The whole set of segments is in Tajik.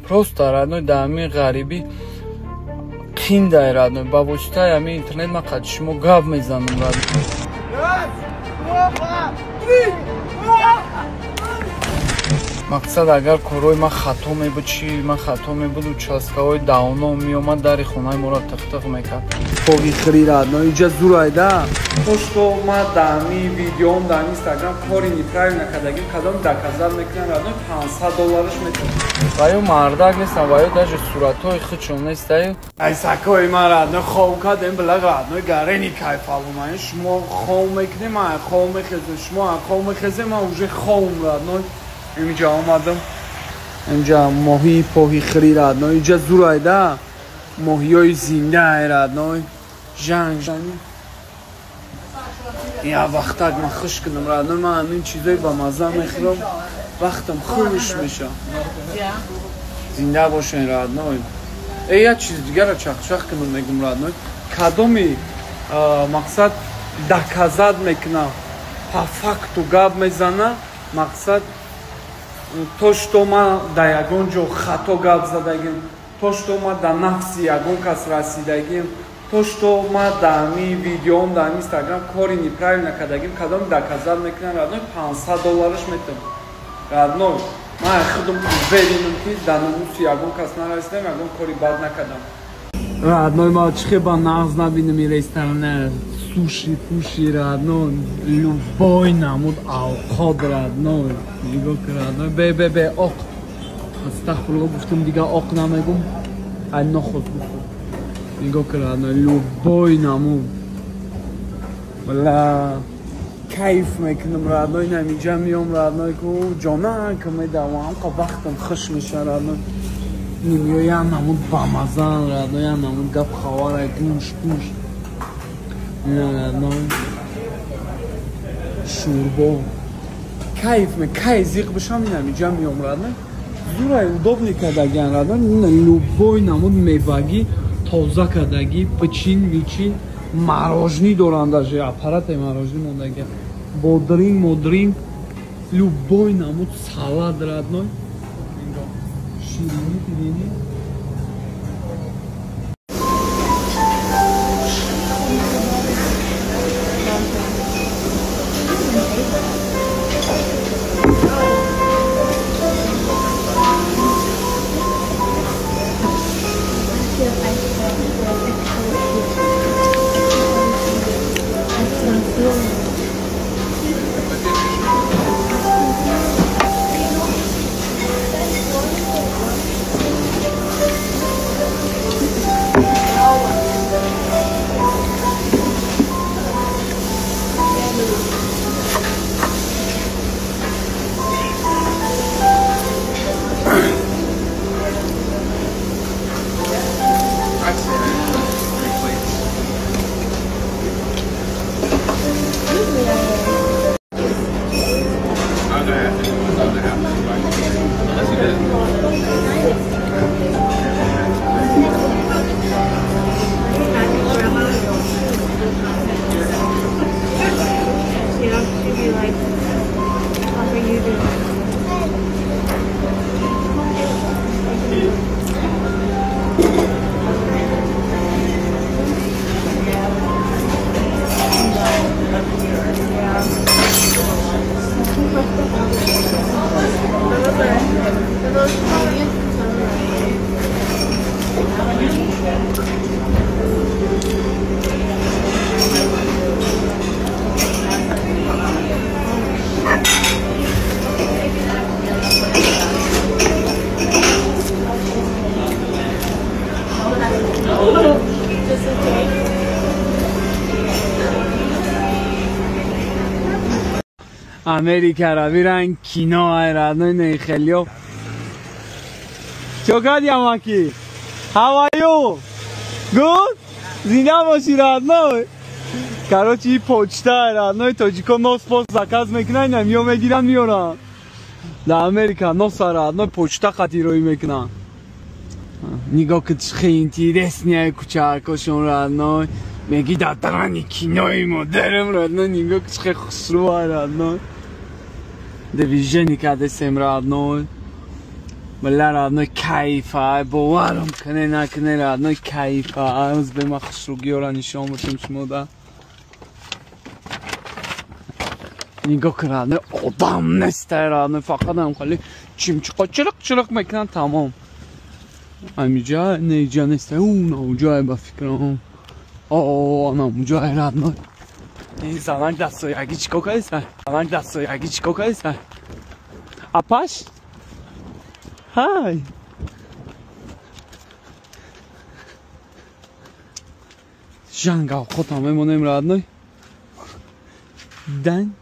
Просто родной да ҳамин ғарибӣ қиндай родной. Ба воситаи ҳамин интернет ман қадри шумо гап мезанам родной. Раз, два, три. Мақсад агар корҳои ман хато мебуд, чи ман хато мебуд, участковой давно меомад дари хонаи моро тиқ-тиқ мекард. Погихри родной, иҷа зурайда. То что ман дар ҳамин видеом дар Инстаграм кори неправильно кардагим, кадом доказать мекунам родной, 500 доллараш метавонам. Ва ё мардак нестам, ва ё даже суратҳои худшон нестаю. Ай сакои ман родной хов кардем, била родной гарени кайфалумай. Шумо хов мекунем, ман хов мехезем, шумо хов мехезем, ман уже ховм родной. Инҷа омадам, инҷа моҳии поҳихри родной, инҷа зурайда, моҳиҳои зиндаи родной, жанг жанг. Я вақтак ман хуш кунам родной, ман ҳамин чизои ба мазза мехӯрам, вақтам хуш меша. Зинда бошен родной. Э як чиз дигара чахчах кунам мегум родной, кадоми мақсад доказать мекунам, по факту гап мезана, мақсад то что ман дар ягон ҷо хато гап задагим, то что ман дар нафси ягон кас расидагим, то что ман дар ҳамин видеом дар ҳамин Инстаграм кори неправильно кардагим, кадом доказать мекунам родной, 500 доллараш метавонам родной. Ман худам уверенам, ки дар номуси ягон кас нарасидам, ягон кори бад накардам родной. Ман чӣ хел ба нағз набинам ин ресторана, суши пуши родной, любой намуд авқот родной. Нигоҳ кун родной, бе бе бе оқ, астағфирулло гуфтам, дигар оқ намегум, ай нохост гуфтам. Нигоҳ кун родной, любой намуд, бла кайф мекунам родной. Намиҷа миём родной, ку ҷонака медавам, ҳамқа вақтам хуш меша родной. Нимиёям намуд бамазан родной, ям намуд гап хабара, гӯш пӯш родной, шӯрбо кайф ме кай зиқ бишам, инамиҷа миём родной. Зурай удобный кардагиан родной, любой намуд мевагӣ тоза кардагӣ, пичин мичин, мороженое доранд, даже аппарати мороженое мондагиан, бодринг модринг, любой намуд салат родной, ширинӣ пиринӣ. Америка ра биран кино ай родной, не хелио. Чо кардӣ амаки? How are you? Good? Зинда бошӣ родной. Короче, и почта родной, тоҷико нос пост заказ мекунанд, ё мегиранд меоранд. Дар Америка носа родной почта хатироӣ мекунанд. Нигоҳ ки чӣ хел интересный кӯчаакошон родной. Меги дар дарани кинои модарам родной, нигоҳ ки чӣ хел хушрӯ родной. Движение кардесем родной. Бля, родной, кайфа, боварам кане накане, родной, кайфа. Аз бе ма хушругиёра нишон бутам шумо да. Нигоҳ кун, родной, одам нестай, родной, фақат ам хали чимчиқо чириқ чириқ мекунан, тамом. Амиҷа, не иҷа нестай, на уҷае ба фикрам. О, на уҷае, родной. Ин занак дастсоягӣ чӣ кор кардиса? Занак дастсоягӣ чӣ кор кардиса? Апаш? Ҳай! Жанг авқотам мемонем, родной. Дан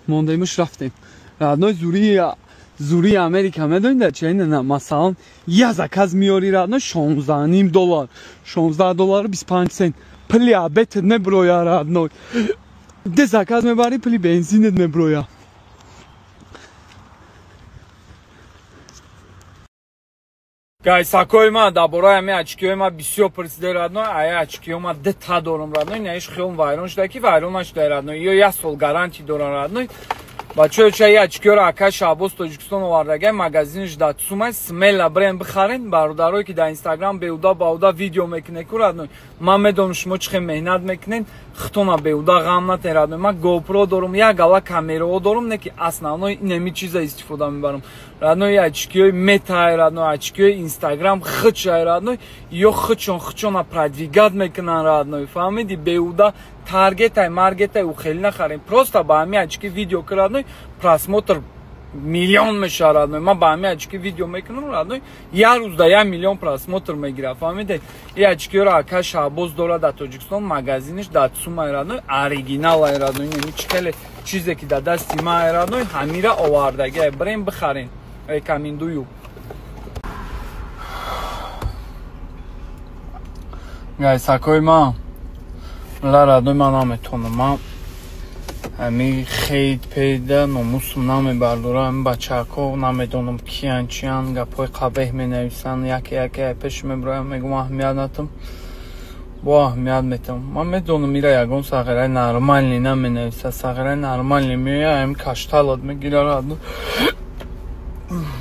мондемуш рафтем. Родной, зурии Америка медонед да ча? На, масалан, я заказ меёри, родной, 16.5 доллар. 16 доллару 25 цент. Пули обедат меброя, родной. Де заказ мебарӣ, пули бензинат меброя. Гайсакои ма дар бораи ҳамин очкиҳои ма бисёр пурсида, родной. Ая очкиҳо ма дта дорам, родной. Наиш хелм вайрон шуда ки вайрон нашуда, родной. Ё як сол гарантӣ дорам, родной. Бачаҳо, ча я очкиҳоро ака Шаҳбоз Тоҷикистон овардагай, магазинаш дар Цумай, смело брен бихарен. Бародарое ки дар Инстаграм беуда бауда видео мекунед ку, родной. Ман медонам шумо чӣ хел меҳнат мекунед, хитона беуда ғам натен, родной. Ман GoPro дорам, як гала камераҳо дорам, не ки основной инами чиза истифода мебарам. Родной, очкиҳои Мета, родной, очкиҳои Инстаграм хичай, родной, ё хичон хичона продвигать мекунанд, родной. Фаҳмиди? Беуда таргетай, маргетай у хеле нахарем. Просто ба ҳамин очки видео ки, родной, просмотр миллион мешавад, родной. Ман ба ҳамин очки видео мекунам, родной, як рӯз да 1 миллион просмотр мегирад, фаҳмиде? Ин очкиҳоро ака Шаҳбоз дорад дар Тоҷикистон, магазинаш дар Цумай, родной, оригиналай, родной. Инами чӣ хеле чизе ки дар дасти ман, родной, ҳамира овардагиай. Брен бихарен, рекомендую. Гайсакои ман, ла, родной, ман наметонам. Ман ҳами хейт пейда номусум намебардорам. Ҳами бачаҳако намедонам киян чиян, гапҳои қабеҳ менависанд, яке яке пеш меброям, мегӯм аҳамият натам, бо аҳамият метам. Ман медонам ира ягон сағираи нормальный наменависа. Сағираи нормальный меоя, ҳами кашталат мегира, родной.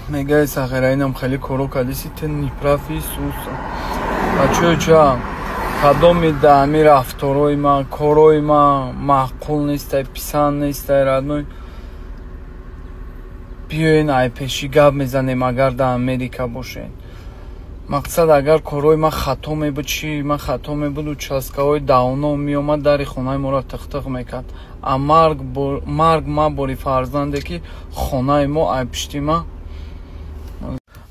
Мегаи сағира инам хеле коро кардиси, ту неправ и суса. Бачаҳо, ча кадоми да ҳами рафторои ман, корои ман маъқул нестай, писанд нестай, родной, биёен ай пешӣ гап мезанем, агар дар Америка бошед. Мақсад, агар корои ман хато мебуд, чи ман хато мебуд, участкаҳои давно меомад, дари хонаи моро тиқ-тиқ мекард. А марг ма бори фарзанде ки хонаи мо ай пишти ма.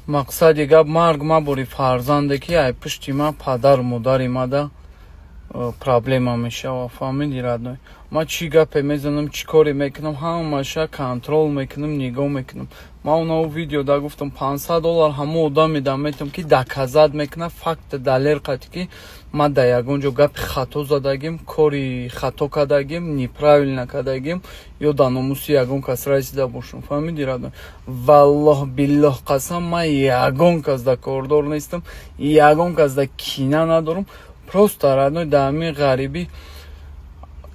Мақсади гап, марг ма бори фарзанде ки ай пишти ма падару модари мада проблема мешава, фаҳмиди, родной? Ман чӣ гапе мезанам, чӣ коре мекунам, ҳамаша контрол мекунам, нигоҳ мекунам. Ман онау видео да гуфтам, 500 доллар ҳамо одаме да метам ки доказать мекунам, факт далер қати ки ман дар ягон ҷо гапи хато задагим, кори хато кардагим, неправильно кардагим ё дар номуси ягон кас расида бошам, фаҳмиди, родной? Валлоҳ биллоҳ қасам, ман ягон кас да кордор нестам, ягон кас да кина надорам. Просто, родной, дар ҳамин ғарибӣ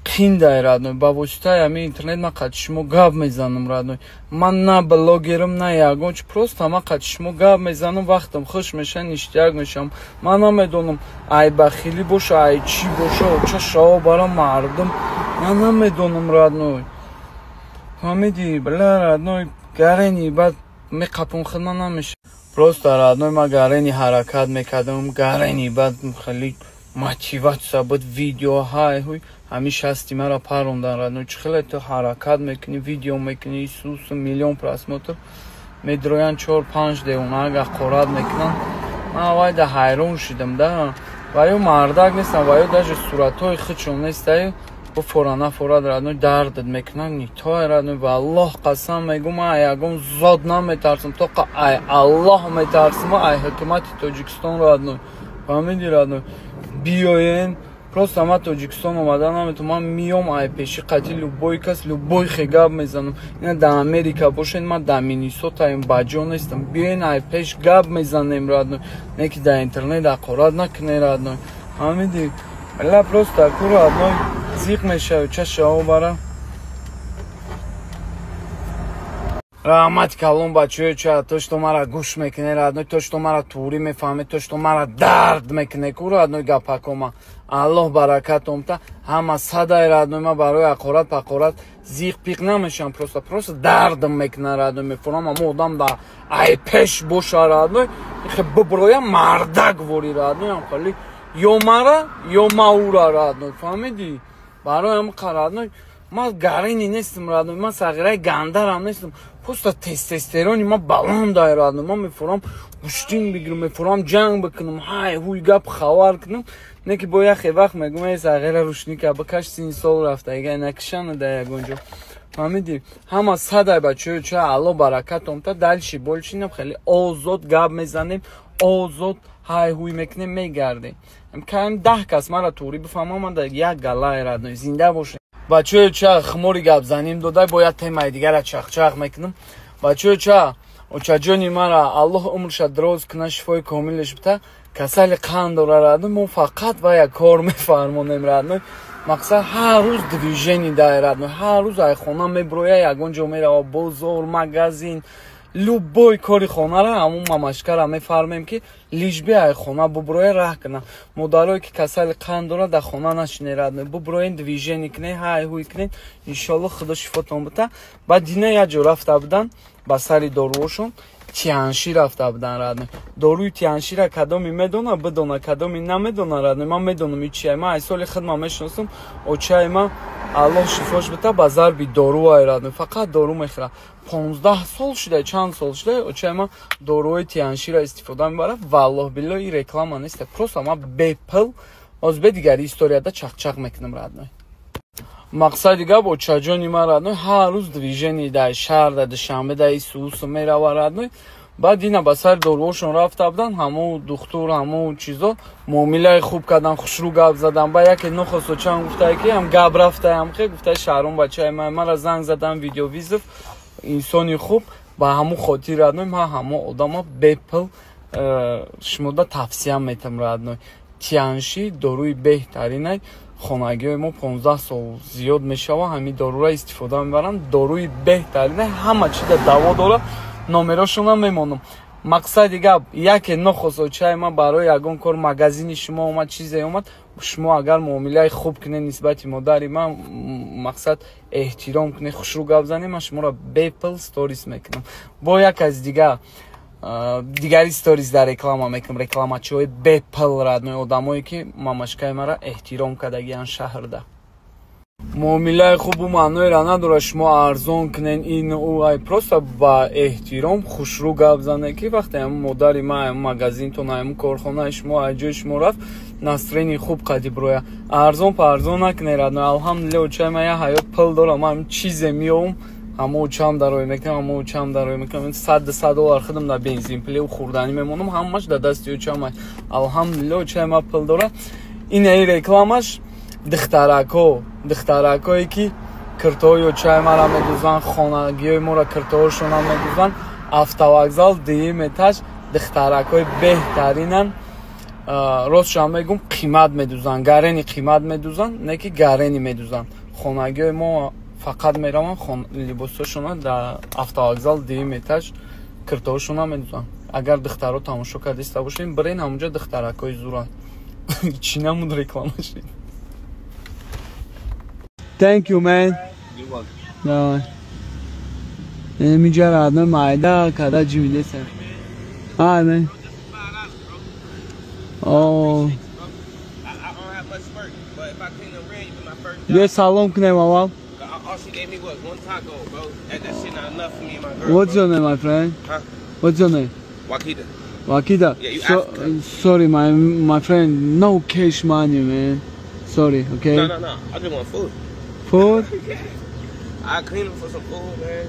қиндай, родной. Ба воситаи ҳамин интернет ман қати шумо гап мезанам, родной. Ман на блогерам, на ягон чи, просто ман қати шумо гап мезанам, вақтам хуш меша, ништяк мешавам. Ман намедонам ай бахилӣ боша, ай чӣ боша, ча шаво барам мардум, ман намедонам, родной. Фаҳмиди? Бля, родной, гарени баъд меқапам хидмат намеша. Просто, родной, ман гарени ҳаракат мекардам, гарени баъд хеле мотивация буд, видео ҳай ҳуй, ҳамин шасти маро парондан, родной. Чӣ хеле ту ҳаракат мекунӣ, видео мекунӣ, исусу миллион просмотр медроянд, 4-5 девона агар қорат мекунанд. Ман аввал да ҳайрон шудам да, ва ё мардак нестам, ва ё даже суратҳои худшон нестаю, буфора нафорад, родной, дардат мекунанд, нитой, родной. Валлоҳ қасам мегӯм, ман ягон зод наметарсам, тоқа ай Аллоҳ метарсам, ай ҳукумати Тоҷикистон, родной. Фаҳмиди, родной? Биёен, просто ман Тоҷикистон омада наметавонам, ман миём ай пеши қати любой кас, любой хе гап мезанам. Ина дар Америка бошед, ман дар Миннесотаем, баҷо нестам. Биёен ай пеш гап мезанем, родной. Не ки дар интернет ҳақорат накунед, родной. Фаҳмиди? Ла, просто ку, родной, зиқ мешавӣ, ча шаво бара. Раҳмати калон, бачаҳои ча, то что мара гӯш мекунед, родной, то что мара турӣ мефаҳмед, то что мара дард мекунед ку, родной, гапакома. Аллоҳ баракатом та. Ҳама садай, родной, ма барои ақорат пақорат зиқ пиқ намешам, просто дардм мекунад, родной, мефурам амо одам да ай пеш боша, родной, ихе биброя мардак вори, родной, ам хали ё мара, ё маура, родной, фаҳмидӣ? Барои ам родной, ма гарини нестам, родной, ма сағираи гандарам нестам, просто тестостерони ма баландай, родной, ма мефурам гӯштин бигирам, мефурам ҷанг бикунам, ҳай ҳуй гап хабар кунам, не ки бо яхе вақт мегум: эй сағира, рушника бикаш, сини сол рафта, эгай накишана да ягон ҷо, фаҳмидӣ? Ҳама садай, бачаё ча, Алло баракатом та. Дальше больше инам хеле озод гап мезанем, озод ҳай ҳуй мекунем, мегардем. Кам 10 кас мара турӣ бифаҳмам, ман да як галай, родной. Зинда бошем, бачаё ча. Хумори гапзаним додай, бояд темаи дигара чахчах мекунам. Бачаё ча, очаҷони мара Аллоҳ умрша дроз куна, шифои комилаш бита, касали қанд дора, родной, мо фақат вая кор мефармонем, родной. Мақсад, ҳар рӯз движение дай, родной, ҳар рӯз ай хона меброя, ягон ҷо мерава, бозор, магазин, любой кори хонара ҳамун мамашкара мефармем, ки лишь бы ай хона буброя, раҳ кунам. Модарое ки касали қанд дора, дар хона нашине, родной, буброен, движение кунед, ҳай ҳуй кунед, иншоалло Худо шифотон бита. Баъд дина як ҷо рафта будан, ба сари доруошон Тианши рафта будан, родной. Доруи Тианшира кадоми медона, бидона, кадоми намедона, родной, ман медонам и чия. Ман ай соли хидма мешиносам. Очаи ман, Аллоҳ шифош бита, ба зарби дору ай, родной, фақат дору мехӯрад. 15 сол шуда, чанд сол шуда, очаи ман доруҳои Тианшира истифода мебарад. Валлоҳ билло, и реклама нест, просто ман бепул оз бе дигари историяда чақчақ мекунам, родной. Мақсади гап, очаҷони ман, родной, ҳар рӯз движение дар шаҳр, дар Душанбе, дар исусу мерава, родной. Баъд ина ба сари доруҳошон рафта будан, ҳаму духтур, ҳаму чизо муомилаи хуб кардан, хушрӯ гап задан. Ба яке нохост очам гуфтае, ки ам гап рафтаям, хе гуфтае: «Шаҳром, бачаи ман мара занг задан, видеовызов, инсони хуб». Ба ҳаму хотир, родной, ман ҳамо одама бепул шумода тавсия метам, родной. Тианши доруи беҳтаринай. Хонагиҳои мо 15 сол зиёд мешава, ҳамин дорура истифода мебаранд. Доруи беҳтаринай, ҳама чиза даво дорад. Номерошонам мемонам. Мақсади гап, яке нохост очаи ман барои ягон кор магазини шумо омад, чизе омад, шумо агар муомилаи хуб кунед нисбати модари ман, мақсад, эҳтиром кунед, хушрӯ гап занед, ман шуморо бепул сторис мекунам. Бо як аз дигар дигари сторис дар реклама мекунам, рекламачиҳои бепул, родной, одамое ки мамашкаи мара эҳтиром кардагиян шаҳрда. Муомилаи хубу маъноеро надорад шумо арзон кунен ин ӯ ай, просто ба эҳтиром хушрӯ гап занед, ки вақте ҳамн модари ман ҳамн магазинтон, ҳамн корхонаи шумо, ай ҷои шумо рафт, настроение хуб қади броя. Арзон па арзон накунед, родной. Алҳамдулилла, очаи ман як ҳаёт пул дорам, ман чизе меёвам, ҳамо очам дарои мекунам, ҳамо очам дарои мекунам. 100 доллар худам дар бензин пулеву хӯрданӣ мемонам, ҳамаш дар дасти очам. Алҳамдулилла, очаи ман пул дорад. Инаи рекламаш: духтарако, духтаракое ки киртоҳои очаи мара медузанд, хонагиҳои моро киртоҳошонам медузанд, автовокзал, дуюм этаж, духтаракҳои беҳтаринанд. Ростшам мегум, қимат медузанд, гарени қимат медузанд, не ки гарени медузанд. Хонагиҳои мо фақат мераванд либосҳошона дар автовокзал, дуюм этаж, киртоҳошона медузанд. Агар духтаро тамошо кардиста бошем, бирен ҳамунҷа, духтаракҳои зуранд. Чӣ намуд рекламаши? Thank you, man. You're welcome. Давай. Миҷа, родной, майда када ҷимидеса. Hi, man. Oh. I don't have much work, but if I clean the rent, you be my first job. Биё салом кунем аввал. All she gave me was one taco, bro. That shit not enough for me and my girl. What's bro. your name, my friend? Huh? What's your name? Wakita. Wakita. Yeah, you So, African. sorry, my friend. No cash money, man. Sorry, okay? No. I just want food. Food? I clean them for some food, man.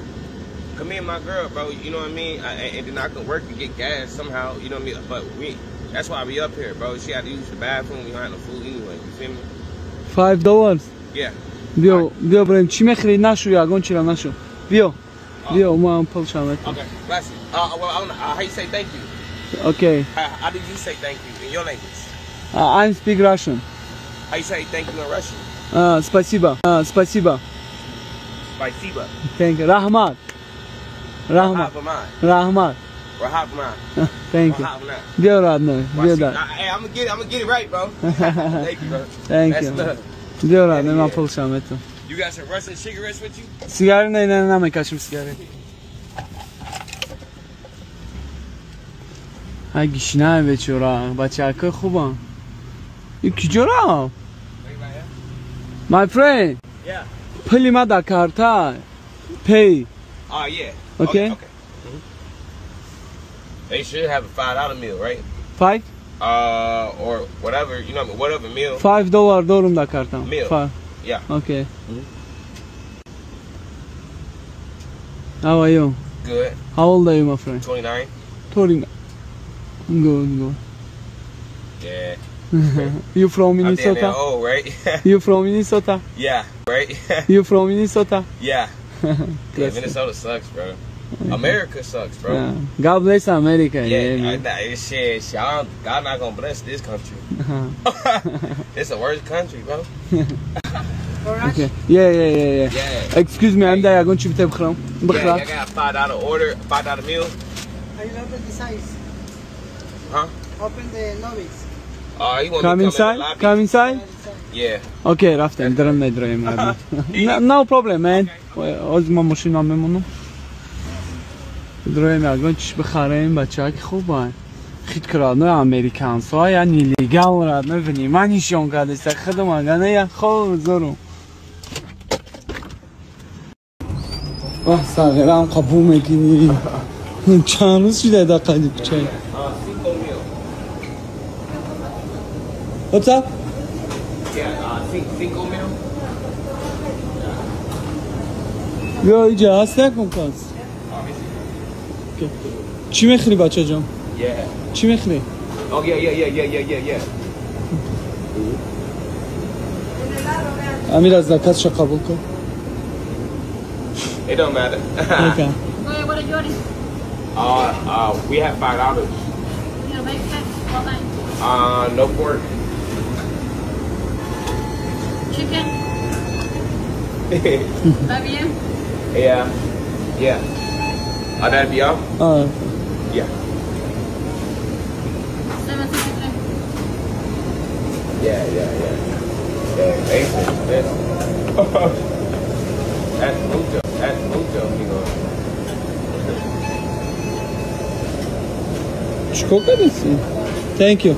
Come me and my girl, bro. You know what I mean? And then I can work and get gas somehow. You know what I mean? But that's why we up here, bro. She had to use the bathroom. We don't have no food anyway. You feel me? $5. Yeah. Биё, биё брем. Чӣ мехӯрӣ? Нашу, ягон чира нашу. Биё. Биё, ма пул шамет. Okay. Bless you. Well, I don't know. How you say thank you? Okay. How did you say thank you in your language? I speak Russian. How you say thank you in Russian? Спасибо. Спасибо. Спасибо. Thank you. Раҳмат. Раҳмат. Раҳмат. Thank you. Биё, родной. Биё, да. Hey, I'm gonna get it right, bro. Thank you, bro. Thank you. Биё, родной, ман пулшам метам. You got some Russian cigarettes with you? Сигари не, не, намекашем сигари. ай гишна бечора, бачака хубам. И киҷора? My friend. Yeah. Пули ма дар карта. Pay. Oh yeah. Okay. Okay. They should have a $5 meal, right? Five? Or whatever, you know, whatever meal. $5 дорум дар картам. Meal. Five. Yeah. Okay. How are you? Good. How old are you, my friend? 29. 29. Good, good. Yeah. You from Minnesota? I'm old, right? You from Minnesota? Yeah. Right? You from Minnesota? Yeah. Yeah, Minnesota sucks, bro. America sucks, bro. Yeah. God bless America. Yeah, yeah, man. Shit, God not gonna bless this country. It's the worst country, bro. Okay. Yeah. Excuse me, I'm there. I'm going to be Yeah, I got a $5 order, $5 meal. I love the size. Huh? Open the lobbies. You want come me to inside? come in the lobby? Come inside? Yeah. Okay, рафтем, драм медроем. No problem, man. از ما ماشین هم میمونم. دроیم ягон чиш бихарем, бачаки хубай. Хит крадной американцо, я нелегал родной, внимание шон кадеса, хидам агана я хоб зору. Вах, сағирам қабул мекунӣ. Чанд рӯз шуда дар қади кӯча. What's up? Yeah, cinco mil. بیا اینجا هست نکن کاز. چی میخری بچه جان؟ Yeah. چی میخری؟ Oh yeah. امیر از نکس قبول کن. It don't matter. Okay. What are you ordering? We have $5. You know, bacon, what kind? No pork. Chicken. ¿Está bien? Yeah. Yeah. That'd be all? Yeah. 763. Yeah. Yeah, basic. That's mucho. That's mucho, amigo. Чико кардеси? Thank you.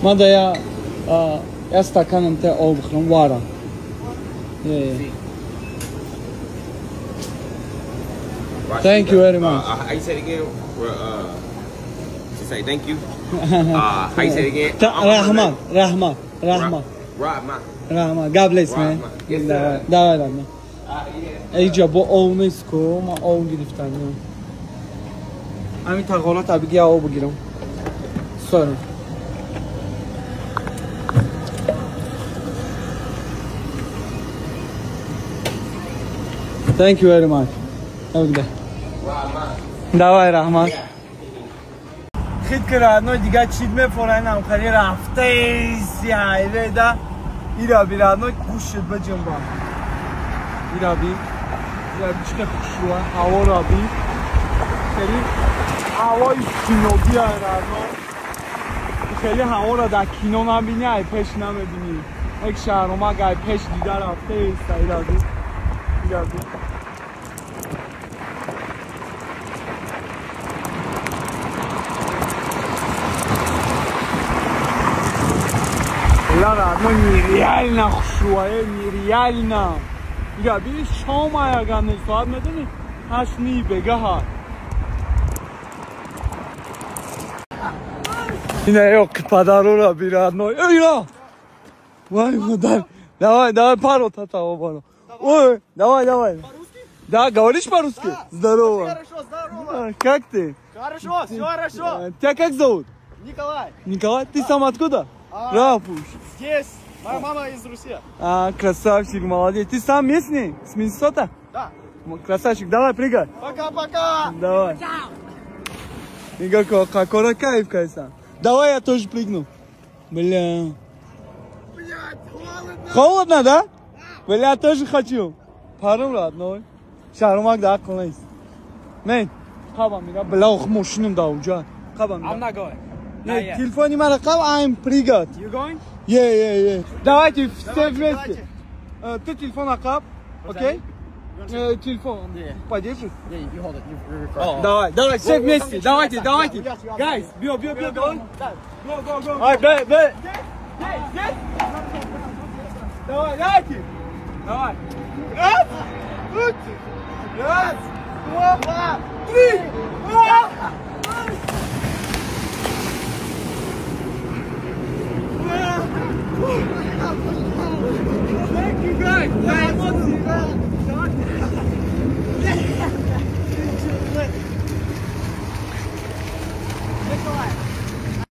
Ма да я стаканом те об бихӯрам, вара. Yeah. Thank you very much. How you say it again? To say thank you. How you say it again? Rahman, Rahman, Rahman. Rahman. Rahman. God bless, man. Yes, sir. Давай, Rahman. Эй, бо ов нест ко, ман ов гирифтам. Ҳамин тағорот абиги ов бигирам. Sorry. Thank you very much. Have a good day. Давай, Rahman. Хит крадной дига чид мефорайнам хари рафтейси хайведа. Ира би родной гӯшт биҷунба. Ира би. Ира би чӣ хушрӯа, ҳаво ра би. Хеле ҳавои киноби родной. Хеле ҳаво ра дар кино набинӣ, ай пеш намебинӣ. Як шаҳромак ай пеш дида рафтейса ира би. Ира би. Lara, ну нереально хушуае, нереально. Ира би шом аяган соат медонӣ 8 бегаҳа. Ина ёк падарора би родной. Ира! Вай модар. Давай, давай пару тата пару. Ой, давай, давай. По-русски? Да, говоришь по-русски? Да. Здорово. Хорошо, здорово. Как ты? Хорошо, все хорошо. Тебя как зовут? Николай. Николай, ты сам откуда? Рафуш. Здесь. Моя мама из Руси. А, красавчик, молодец. Ты сам местный? С Миннесота? Да. Красавчик, давай, прыгай. Пока-пока. Давай. Никакого, какого кайф, кайса. Давай я тоже прыгну. Бля. Блядь, холодно. Холодно, да? Бля, я тоже хочу. Пару родной. Шармак, да, класс. Man, қабам мира, бля, мошинам да уҷа. Қабам мира. I'm not going. Нет, телефони мара қаб, I'm пригат. You going? Yeah. Давайте все вместе. Ты телефон қаб, окей? Телефон подержишь? Yeah, you hold it. You record. Давай, давай, все вместе, давайте, давайте. Guys, био, био, био, go. Go, go, go. Ай, бе, бе. Давай, давайте. Давай. Раз, раз, два, три. Два.